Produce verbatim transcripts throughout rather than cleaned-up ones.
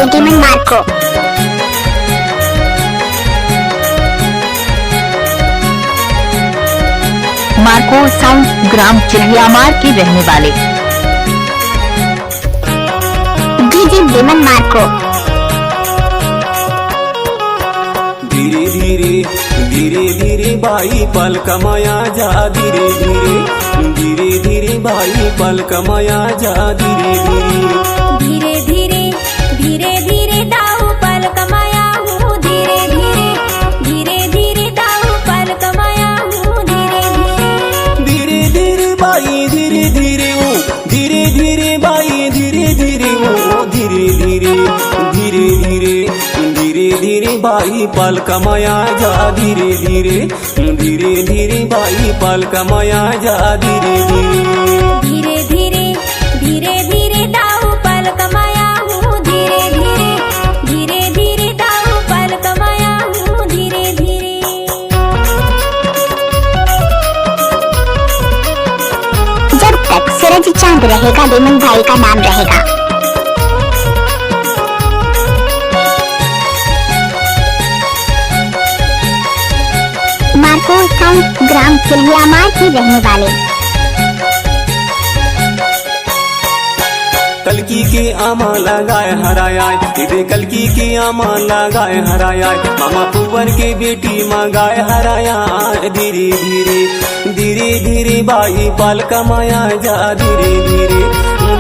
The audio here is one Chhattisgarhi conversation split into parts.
Demon Marco. मार्को साउंड, ग्राम चिल्हियामार के रहने वाले। DJ demon Marco. धीरे धीरे, धीरे धीरे बाई पलक म आ जा, धीरे धीरे, धीरे धीरे बाई पलक म आ जा, धीरे धीरे। धीरे धीरे, धीरे धीरे दाऊ पलक म आहूँ, धीरे धीरे, धीरे धीरे दाऊ पलक म आहूँ, धीरे धीरे। धीरे धीरे बाई, धीरे धीरे ओ, धीरे धीरे बाई, धीरे धीरे ओ, धीरे धीरे, धीरे धीरे, धीरे धीरे बाई पलक म आ जा, धीरे धीरे, धीरे धीरे बाई पलक म आ जा, धीरे धीरे। धीरे धीरे, धीरे धीरे दाऊ पलक म आहूँ, धीरे धीरे, धीरे धीरे दाऊ पलक म आहूँ, धीरे धीरे। जब तक सूरज चांद रहेगा, डीमन भाई का नाम रहेगा। मार्को साउंड, ग्राम चिल्हियामार के रहने वाले। कलकी के आमा लगाए हराय आय, इदे कलकी के आमा लगाए हराय आय, मामा पुअर के बेटी मंगाए हराय आय। धीरे धीरे, धीरे धीरे बाई पलक म आ जा, धीरे धीरे,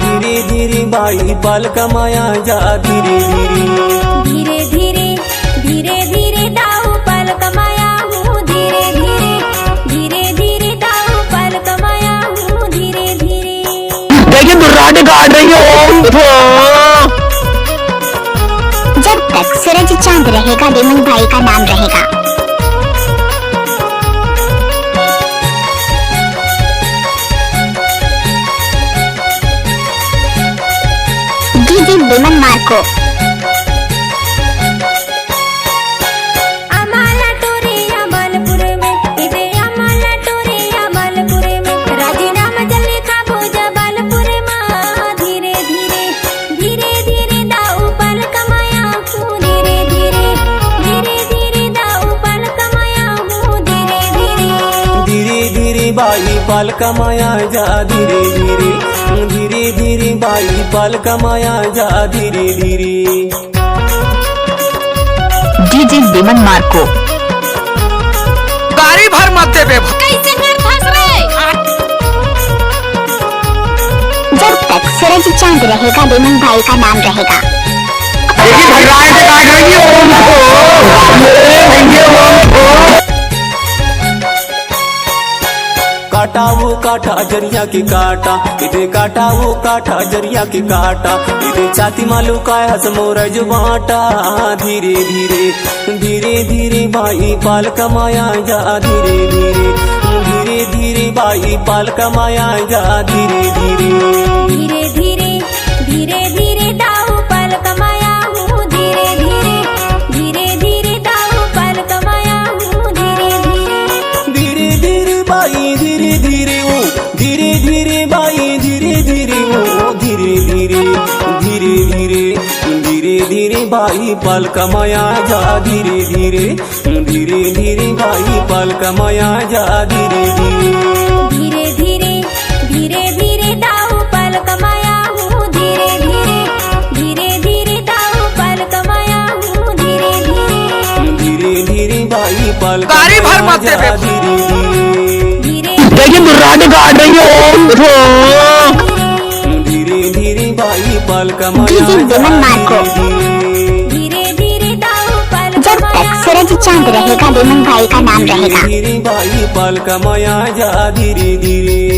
धीरे धीरे बाई पलक म आ जा, धीरे धीरे। धीरे धीरे, धीरे धीरे दाऊ पलक म आहूँ, धीरे धीरे, धीरे धीरे दाऊ पलक म आहूँ, धीरे धीरे। देखिए, दुर्राटे काट रही है। ओम फो। जब तक सूरज चांद रहेगा, डीमन भाई का नाम रहेगा। DJ demon Marco. अमला टोरे अमलपुर में, इदे अमला टोरे अमलपुर में, राजीनामा जल्दी खाबो जबलपुर में। धीरे धीरे, धीरे धीरे दाऊ पलक म आहूँ, धीरे धीरे, धीरे धीरे दाऊ पलक म आहूँ, धीरे धीरे। धीरे धीरे बाई पलक म आ जा, धीरे धीरे, धीरे धीरे बाई पलक म आ जा, धीरे धीरे। DJ demon Marco. गाड़ी भर मत देबे। कैसे घर फंस रे? जब तक सूरज चांद रहेगा, डीमन भाई का नाम रहेगा। देखिए, भगवान से काट रही है, ओम को। काटा वो काटा जरिया के काटा, इदे काटा वो काटा जरिया के काटा, इदे छाती मा लुकाय हस मोर जो बाटा। धीरे धीरे, धीरे धीरे बाई पलक म आ जा, धीरे धीरे, धीरे धीरे बाई पलक म आ जा, धीरे धीरे। धीरे धीरे, धीरे धीरे दाऊ पलक म आहूँ, धीरे धीरे, धीरे धीरे दाऊ पलक म आहूँ, धीरे धीरे। धीरे धीरे बाई, धीरे धीरे ओ, धीरे धीरे बाई, धीरे धीरे ओ, धीरे धीरे, धीरे धीरे, धीरे धीरे बाई पलक म आ जा, धीरे धीरे, धीरे धीरे बाई पलक म आ जा, धीरे धीरे। धीरे धीरे, धीरे धीरे दाऊ पलक म आहूँ, धीरे धीरे, धीरे धीरे दाऊ पलक म आहूँ, धीरे धीरे। धीरे धीरे बाई पलक गाड़ी भर मत देबे। धीरे धीरे। धीरे लेकिन दुर्राटे काट रही है, ओम फो। धीरे धीरे बाई पलक म डीजे आ जा, डीमन मार्को। धीरे धीरे। धीरे धीरे दाऊ पलक जब तक सूरज चांद रहेगा, डीमन भाई का नाम रहेगा। धीरे बाई पलक म आ जा, धीरे धीरे।